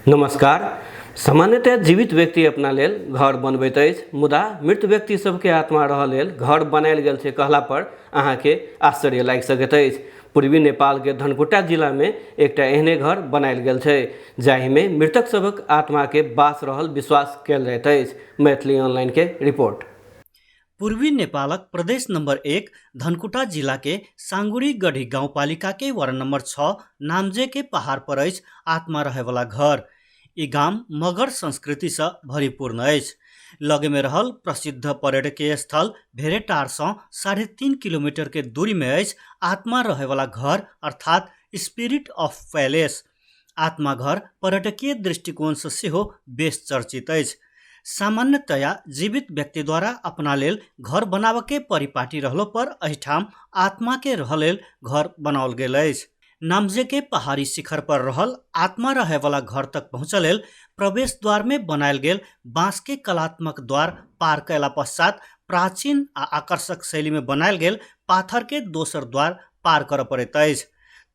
नमस्कार। सामान्यतया जीवित व्यक्ति अपना लेल घर बनबैत अछि, मुदा मृत व्यक्ति सबके आत्मा रहऽ लेल घर बनायल गेल छै कहला पर अहाँके आश्चर्य लागि सकैत अछि। पूर्वी नेपाल के धनकुटा जिला में एकटा एहने घर बनायल गेल छै जाहि में मृतक सभक आत्मा के वास रहल विश्वास कयल जाइत अछि। मैथिली ऑनलाइन के रिपोर्ट। पूर्वी नेपालक प्रदेश नंबर 1 धनकुटा जिला के सांगुरी गढ़ी गाउँपालिका के वार्ड नंबर 6 नामजे के पहाड़ पर अछि आत्मा रहेवाला घर। ई गाम मगर संस्कृति से भरिपूर्ण अछि। लगे में रहल प्रसिद्ध पर्यटकीय स्थल भेरेटार से 3.5 किलोमीटर के दूरी में अछि आत्मा रहेवाला घर अर्थात स्पिरिट ऑफ पैलेस। आत्मा घर पर्यटकीय दृष्टिकोण से सेहो बेस चर्चित अछि। सामान्यतया जीवित व्यक्तिद्वारा अपना लेल घर बनाबऽ के परिपाटी रहलो पर एहिठाम आत्मा के रह लेल घर बनाओल गेल अछि। नामजे के पहाड़ी शिखर पर रहल आत्मा रहेवाला घर तक पहुँचऽ लेल प्रवेश द्वार में बनायल गेल बाँस के कलात्मक द्वार पार कयला पश्चात प्राचीन आ आकर्षक शैली में बनायल गेल पाथर के दोसर द्वार पार करऽ पड़ैत अछि।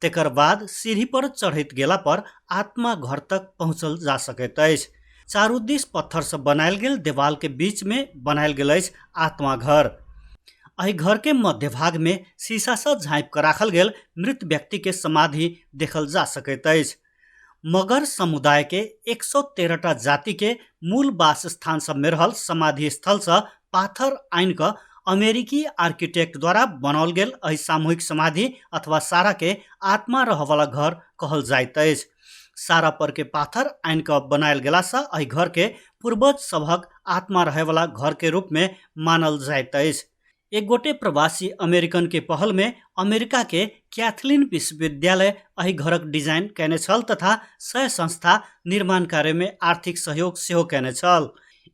तेकर बाद सीढ़ी पर चढ़ैत गेला पर आत्मा घर तक पहुँचल जा सकैत अछि। चारू दिस पत्थर से बनायल गेल देवाल के बीच में बनायल गेल अछि आत्मा घर। एहि घर के मध्य भाग में शीशा से झाँपि कऽ राखल गेल मृत व्यक्ति के समाधि देखल जा सकैत अछि। मगर समुदाय के 113 टा जाति के मूल वासस्थान सब में रहल समाधि स्थल से पाथर आनि कऽ अमेरिकी आर्किटेक्ट द्वारा बनाओल गेल एहि सामूहिक समाधि अथवा सारा के आत्मा रहऽवला घर कहल जाइत अछि। सारा पर के पाथर आनि कऽ बनायल गेला से एहि घर के पूर्वज सभक आत्मा रहेवाला घर के रूप में मानल जाइत अछि। एक गोटे प्रवासी अमेरिकन के पहल में अमेरिका के कैथलिन विश्वविद्यालय एहि घरक डिजाइन कयने छल तथा सह संस्था निर्माण कार्य में आर्थिक सहयोग सेहो कयने छल।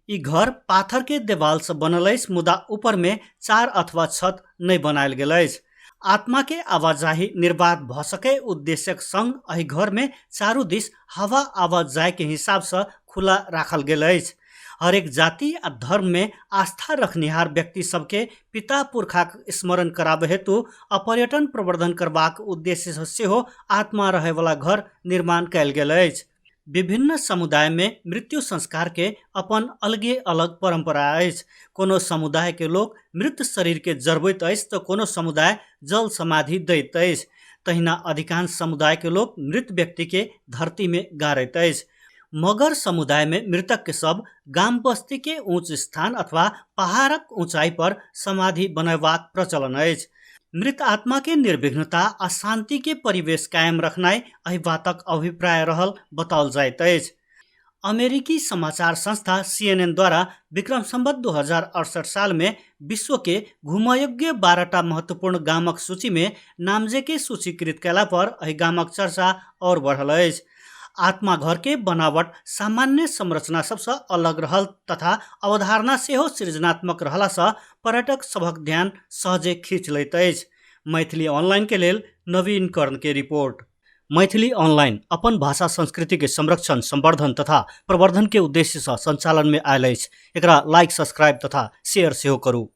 ई घर पाथर के देवाल से बनल अछि, मुदा ऊपर में चार अथवा छत नहि बनायल गेल अछि। आत्मा के आवाजाही निर्बाध भ सके उद्देश्यक संग एहि घर में चारू दिस हवा आवाजाही के हिसाब से खुला राखल गेल अछि। हरेक जाति आ धर्म में आस्था रखनिहार व्यक्ति सबके पिता पुरखाक स्मरण कराबे हेतु आ पर्यटन प्रवर्धन करबाक उद्देश्य से सेहो आत्मा रहेवाला घर निर्माण कयल गेल अछि। विभिन्न समुदाय में मृत्यु संस्कार के अपन अलगे अलग परंपरा अछि। कोनो समुदाय के लोक मृत शरीर के जरबैत अछि तऽ कोनो समुदाय जल समाधि दैत अछि। तहिना अधिकांश समुदाय के लोक मृत व्यक्ति के धरती में गाड़ैत अछि। मगर समुदाय में मृतक के शव गाम बस्ती के ऊंच स्थान अथवा पहाड़क ऊंचाई पर समाधि बनेबाक प्रचलन अछि। मृत आत्मा के निर्विघ्नता आ शांति के परिवेश कायम रखनाइ एहि बातक अभिप्राय रहल बताओल जाइत अछि। अमेरिकी समाचार संस्था CNN द्वारा विक्रम संवत 2068 साल में विश्व के घुमयोग्य 12टा महत्वपूर्ण गामक सूची में नामजे के सूचीकृत कयला पर एहि गामक चर्चा और बढ़ल अछि। आत्मा घर के बनावट सामान्य संरचना सबसँ अलग रहल तथा अवधारणा सेहो सृजनात्मक रहला सँ पर्यटक सभक ध्यान सहजे खींच लैत अछि। मैथिली ऑनलाइन के लेल नवीन कर्ण के रिपोर्ट। मैथिली ऑनलाइन अपन भाषा संस्कृति के संरक्षण, संवर्धन तथा प्रवर्धन के उद्देश्य सँ संचालन में आयल अछि। एकरा लाइक, सब्सक्राइब तथा शेयर सेहो करू।